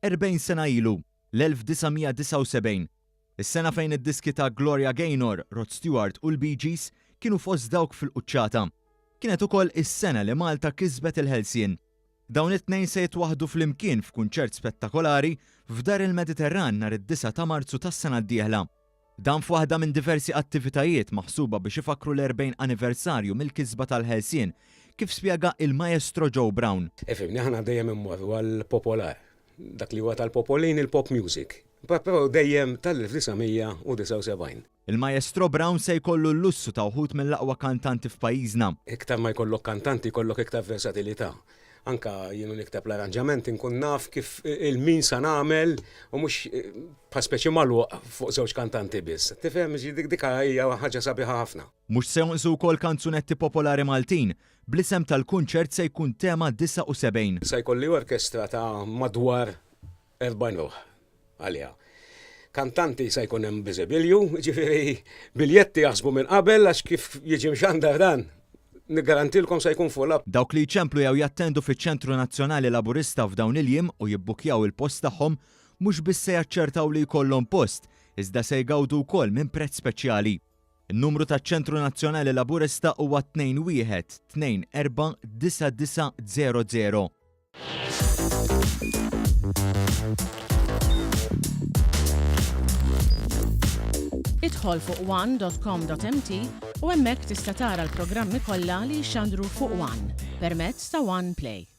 40 sena ilu, l-1979. Is-sena fejn id-diski ta' Gloria Gaynor, Rod Stewart u l-Bee Gees kienu fost dawk fil-quċċata. Kienet ukoll is-sena li Malta kisbet il-ħelsien. Dawn it-tnejn se jitwaħħdu flimkien f'kunċert spettakolari f'Dar il-Mediterran nhar id-disgħa ta' Marzu tas-sena d-dieħla. Dan f'waħda minn diversi attivitajiet maħsuba biex ifakkru l-40 anniversarju mill-kisba tal-ħelsien, kif spjega il-Maestro Joe Brown. Ifhimni, aħna dejjem immorru għall-popolar, dak li huwa tal-popolin il-pop music, però dejjem tal-1979. Il-Maestro Brown se jkollu l-lussu ta' wħud mill-aqwa kantanti f'pajjiżna. Iktar ma jkollok kantanti jkollok iktar versatilità. Anke jien u nikteb l-arranġamenti nkun naf kif il-min sa nagħmel u mhux bħal speċi magħluq fuq żewġ kantanti biss. Tifhem? Dik dik hija ħaġa sabiħa ħafna. Mhux se jonqsu wkoll kanzunetti popolari Maltin, bl-isem tal-kunċert se jkun Tema 79. Se jkolli orkestra ta' madwar 40 ruħ għaliha. Kantanti se jkun hemm biżibilju, jiġifieri biljetti jaħsbu minn qabel għax kif jiġi mxandar dan, niggarantilkom se jkun full up. Dawk li jċemplu jew jattendu fiċ-Ċentru Nazzjonali Laburista f'dawn il-jiem u jibbukkjaw il-post tagħhom, mhux biss se jaċċertaw li jkollhom post, iżda se jgawdu wkoll minn prezz speċjali. In-numru taċ-Ċentru Nazzjonali Laburista huwa 21 24 9900. Idħol fuq one.com.mt u hemmhekk tista' tara l-programmi kollha li jixxandru fuq One permezz ta' One Play.